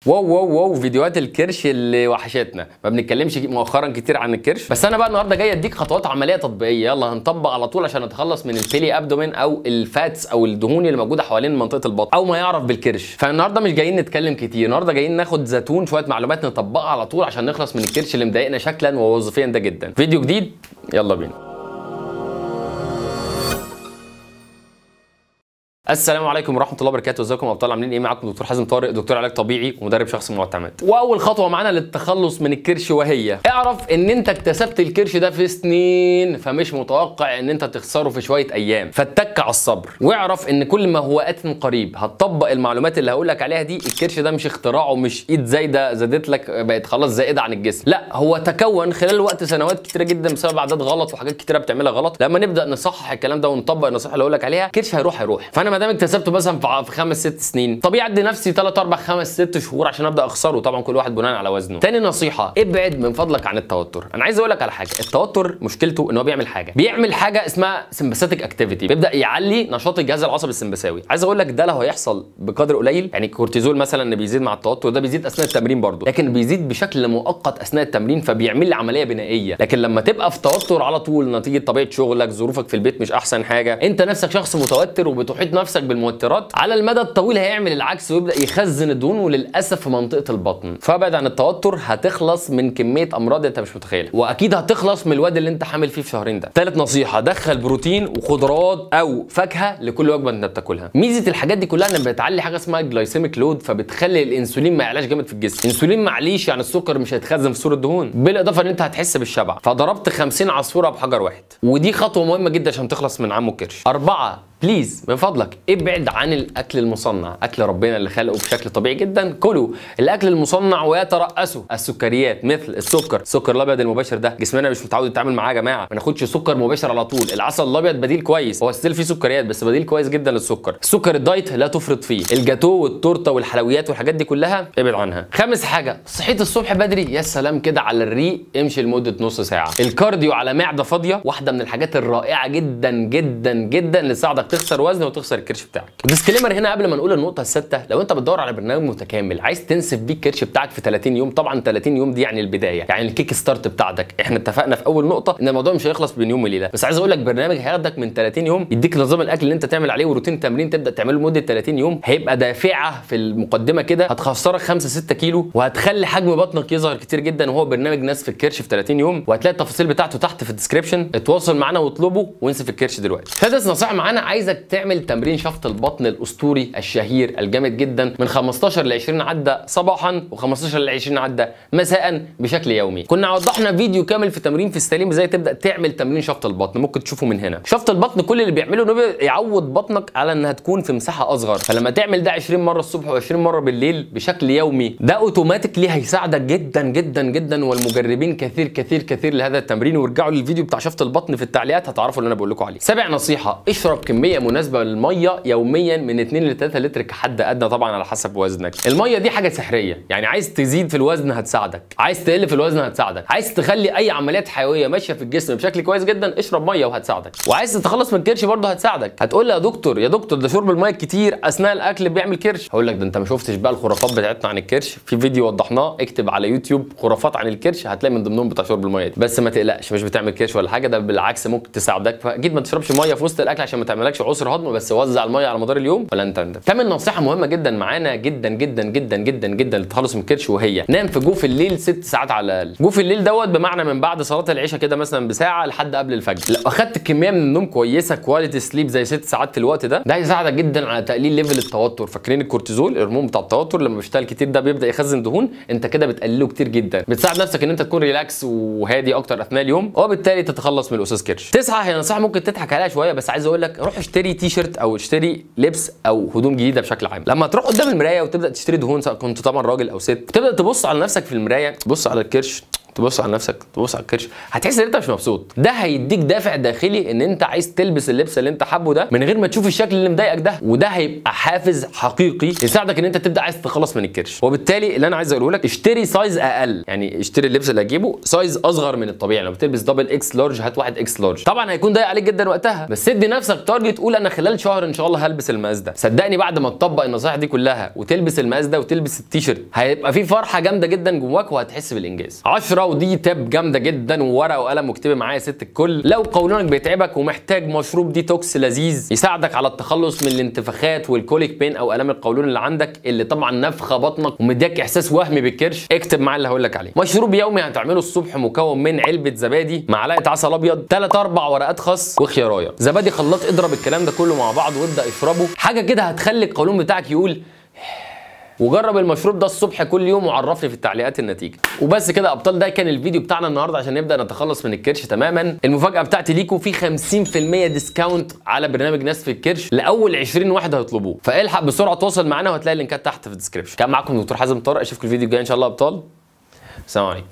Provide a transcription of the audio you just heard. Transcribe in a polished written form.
wow wow wow، فيديوهات الكرش اللي وحشتنا، ما بنتكلمش مؤخرا كتير عن الكرش، بس انا بقى النهارده جاي اديك خطوات عملية تطبيقية، يلا هنطبق على طول عشان نتخلص من ال belly abdomen او ال fats او الدهون اللي موجودة حوالين منطقة البطن او ما يعرف بالكرش. فالنهارده مش جايين نتكلم كتير، النهارده جايين ناخد زيتون شوية معلومات نطبقها على طول عشان نخلص من الكرش اللي مضايقنا شكلا ووظيفيا ده جدا. فيديو جديد، يلا بينا. السلام عليكم ورحمة الله وبركاته، ازيكم يا ابطال، عاملين ايه؟ معاكم دكتور حازم طارق، دكتور علاج طبيعي ومدرب شخصي معتمد. واول خطوة معانا للتخلص من الكرش وهي اعرف ان انت اكتسبت الكرش ده في سنين، فمش متوقع ان انت تخسره في شوية ايام، فاتك على الصبر واعرف ان كل ما هو ات قريب هتطبق المعلومات اللي هقول لك عليها دي. الكرش ده مش اختراع ومش ايد زايدة زادت لك بقت خلاص زائدة عن الجسم، لا هو تكون خلال وقت سنوات كتيرة جدا بسبب عادات غلط وحاجات كتيرة بتعملها غلط. لما نبدا نصحح الكلام ده ونطبق النصيحة اللي هقول لك عليها، الكرش هيروح. فانا ما دام اكتسبته مثلا في 5 6 سنين، طبيعي ادي نفسي 3 4 5 6 شهور عشان ابدا اخسره، طبعا كل واحد بناء على وزنه. تاني نصيحة، ابعد من فضلك عن التوتر. انا عايز اقول لك على حاجة، التوتر مشكلته ان هو بيعمل حاجة اسمها sympathetic activity، بيبدا يعلي نشاط الجهاز العصبي السمبثاوي. عايز اقول لك ده لو هيحصل بقدر قليل، يعني الكورتيزول مثلا اللي بيزيد مع التوتر ده بيزيد اثناء التمرين برضه، لكن بيزيد بشكل مؤقت اثناء التمرين فبيعمل لي عملية بنائيه. لكن لما تبقى في توتر على طول نتيجة طبيعة شغلك، ظروفك في البيت مش احسن حاجة، انت نفسك شخص متوتر وبتحيط نفسك بالموترات، على المدى الطويل هيعمل العكس ويبدا يخزن الدهون وللاسف في منطقة البطن. فابعد عن التوتر، هتخلص من كمية امراض انت مش متخيلها، واكيد هتخلص من الواد اللي انت حامل فيه في شهرين ده. ثالث نصيحة، دخل بروتين وخضروات او فاكهة لكل وجبة انت بتاكلها. ميزة الحاجات دي كلها انها بتعلي حاجة اسمها glycemic load، فبتخلي الانسولين ما يعلاش جامد في الجسم. الانسولين معليش يعني السكر مش هيتخزن في صوره دهون، بالاضافة ان انت هتحس بالشبع. فضربت 50 عصفوره بحجر واحد، ودي خطوة مهمة جدا عشان تخلص من عمو الكرش. 4، please من فضلك ابعد عن الاكل المصنع. اكل ربنا اللي خلقه بشكل طبيعي جدا كله، الاكل المصنع ويترأسه السكريات مثل السكر الابيض المباشر ده جسمنا مش متعود يتعامل معاه يا جماعة، ما ناخدش سكر مباشر على طول. العسل الابيض بديل كويس، هو still فيه سكريات بس بديل كويس جدا للسكر. السكر ال diet لا تفرط فيه، الجاتو والتورته والحلويات والحاجات دي كلها ابعد عنها. خامس حاجة، صحيت الصبح بدري يا سلام كده على الريق، امشي لمدة نص ساعة. ال cardio على معده فاضية واحدة من الحاجات الرائعة جدا جدا جدا اللي تساعدك تخسر وزن وتخسر الكرش بتاعك. disclaimer هنا قبل ما نقول النقطة السادسة، لو انت بتدور على برنامج متكامل عايز تنسف بيه الكرش بتاعك في 30 يوم، طبعا 30 يوم دي يعني البداية، يعني ال kick start بتاعتك. احنا اتفقنا في اول نقطة ان الموضوع مش هيخلص بين يوم وليلة، بس عايز اقول لك برنامج هياخدك من 30 يوم، يديك نظام الاكل اللي انت تعمل عليه وروتين تمرين تبدا تعمله لمدة 30 يوم، هيبقى دافعه في المقدمة كده، هتخسرك 5 6 كيلو وهتخلي حجم بطنك يظهر كتير جدا، وهو برنامج نسف الكرش في 30 يوم، وهتلاقي التفاصيل بتاعته تحت في ال description. اتواصل معانا واطلبه وانسف الكرش دلوقتي. سادس نصيحة معانا، عايزك تعمل تمرين شفط البطن الاسطوري الشهير الجامد جدا من 15 ل 20 عده صباحا و15 ل 20 عده مساء بشكل يومي. كنا وضحنا فيديو كامل في تمرين في السليم ازاي تبدا تعمل تمرين شفط البطن، ممكن تشوفه من هنا. شفط البطن كل اللي بيعمله انه يعود بطنك على انها تكون في مساحة اصغر، فلما تعمل ده 20 مرة الصبح و20 مرة بالليل بشكل يومي، ده automatically هيساعدك جدا جدا جدا، والمجربين كثير كثير كثير لهذا التمرين. وارجعوا للفيديو بتاع شفط البطن في التعليقات هتعرفوا اللي انا بقول لكم عليه. سابع نصيحة، اشرب كمية مناسبة للمية يوميا من 2 ل 3 لتر كحد ادنى، طبعا على حسب وزنك. المية دي حاجة سحريه، يعني عايز تزيد في الوزن هتساعدك، عايز تقل في الوزن هتساعدك، عايز تخلي اي عمليات حيوية ماشية في الجسم بشكل كويس جدا اشرب مية وهتساعدك، وعايز تتخلص من الكرش برضه هتساعدك. هتقول لي يا دكتور يا دكتور ده شرب المية كتير اثناء الاكل بيعمل كرش، هقول لك ده انت ما شفتش بقى الخرافات بتاعتنا عن الكرش، في فيديو وضحناه، اكتب على يوتيوب خرافات عن الكرش هتلاقي من ضمنهم بتاع شرب المية دي. بس ما تقلقش مش بتعمل كرش ولا حاجة، ده بالعكس ممكن تساعدك. فاكيد ما تشربش مية في وسط الاكل عشان ما تعملكش عسر هضم، بس وزع المية على مدار اليوم ولا انت تندم. تامن نصيحة مهمة جدا معانا جدا جدا جدا جدا جدا للتخلص من الكرش، وهي نام في جوف الليل 6 ساعات على الاقل. جوف الليل دوت بمعنى من بعد صلاة العشاء كده مثلا بساعة لحد قبل الفجر. لو اخدت كمية من النوم كويسة quality sleep زي 6 ساعات في الوقت ده، ده هيساعدك جدا على تقليل level التوتر. فاكرين الكورتيزول الهرمون بتاع التوتر لما بيشتغل كتير ده بيبدا يخزن دهون، انت كده بتقلله كتير جدا، بتساعد نفسك ان انت تكون relax وهادي اكتر اثناء اليوم، وبالتالي تتخلص من الاستاذ كرش. 9، هي نصيحة ممكن تضحك عليها شوية، بس عايز اقول لك روح اشتري تي شيرت او اشتري لبس او هدوم جديدة بشكل عام. لما تروح قدام المراية وتبدا تشتري دهون، سواء كنت طبعا راجل او ست، تبدا تبص على نفسك في المراية، تبص على الكرش تبص على نفسك، تبص على الكرش، هتحس ان انت مش مبسوط. ده هيديك دافع داخلي ان انت عايز تلبس اللبس اللي انت حابة ده من غير ما تشوف الشكل اللي مضايقك ده، وده هيبقى حافز حقيقي يساعدك ان انت تبدا عايز تتخلص من الكرش. وبالتالي اللي انا عايز اقوله لك، اشتري size اقل، يعني اشتري اللبس اللي هتجيبه size اصغر من الطبيعي. لو بتلبس double X large هات واحد X large، طبعا هيكون ضايق عليك جدا وقتها، بس ادي نفسك target، قول انا خلال شهر ان شاء الله هلبس المقاس ده. صدقني بعد ما تطبق النصائح دي كلها وتلبس المقاس ده وتلبس التيشيرت، هيبقى في فرحه جامدة جدا جواك وهتحس بالانجاز. 10، ودي tip جامدة جدا، وورقة وقلم واكتبي معايا يا ست الكل. لو قولونك بيتعبك ومحتاج مشروب ديتوكس لذيذ يساعدك على التخلص من الانتفاخات وال colic pain او الام القولون اللي عندك، اللي طبعا نفخه بطنك ومديك احساس وهمي بالكرش، اكتب معايا اللي هقول لك عليه. مشروب يومي هتعمله الصبح مكون من علبة زبادي، معلقه عسل ابيض، 3 4 ورقات خس، وخيارايه. زبادي خلاط، اضرب الكلام ده كله مع بعض وابدا اشربه. حاجة كده هتخلي القولون بتاعك يقول. وجرب المشروب ده الصبح كل يوم وعرفني في التعليقات النتيجة. وبس كده يا ابطال، ده كان الفيديو بتاعنا النهارده عشان نبدا نتخلص من الكرش تماما. المفاجاة بتاعتي ليكم في 50% discount على برنامج نسف الكرش لاول 20 واحد هيطلبوه، فالحق بسرعة تواصل معانا وهتلاقي اللينكات تحت في ال description. كان معاكم دكتور حازم طارق، اشوفكم الفيديو الجاي ان شاء الله يا ابطال. السلام عليكم.